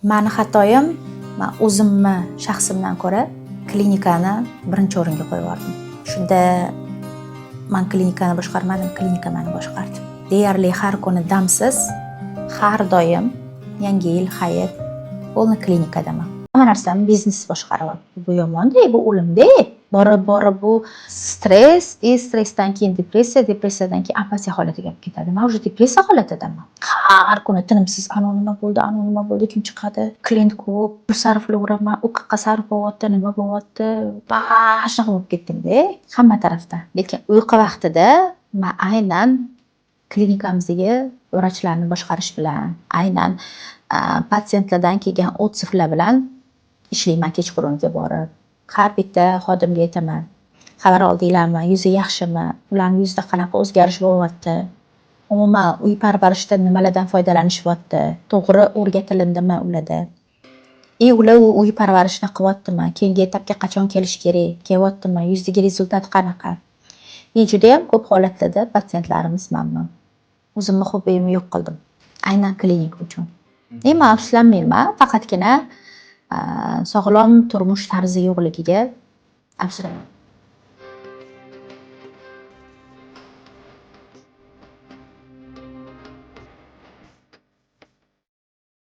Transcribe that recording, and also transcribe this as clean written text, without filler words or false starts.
Mani xatoyim, man o'zimni shaxsimdan ko'ra klinikani birinchi o'ringa qo'yib yubordim. Shunda man klinikani boshqarmadim, klinika mani boshqardi. Deyarli har kuni damsiz, har doim Yangi yil, hayit полный klinikadaman. Hamma narsani biznes boshqaryapti. Bu yomonda, bu o'limda. Borib borib bu stress и stressdan keyin depressiya, depressiyadan keyin apatiya holatiga olib ketadi. Man уже depressiya holatidaman. Har kuni tinimsiz anavi nima bo'ldi, anavi nima bo'ldi, kim chiqadi, klient ko'p, pul sarflayveraman, u qayerqa sarf bo'lyapti, nima bo'lyapti, mana shunaqa bo'lib ketdimda hamma tarafdan. Lekin uyqu vaqtida man aynan klinikamizdagi vrachlarni boshqarish bilan, aynan patsientlardan kelgan отзыв lar bilan ishlayman kechqurunga borib. Har bitta xodimga aytaman: "Xabar oldinglarmi, yuzi yaxshimi, ularni yuzida qanaqa o'zgarish bo'lyapti, umuman uy parvarishida nimalardan foydalanishyapti, to'g'ri o'rgatilindimi ularda и ular u uy parvarishini qilyaptimi, keyingi etapga qachon kelish kerak, kelyaptimi, yuzidagi результат qanaqa?" И judayam ko'p holatlarda patsientlarimiz mamnun. O'zimni hobbiyimni yo'q qildim. Aynan klinika uchun. И man afsuslanmayman, faqatgina sog'lom turmush tarzi yo'qligiga afsuslanaman.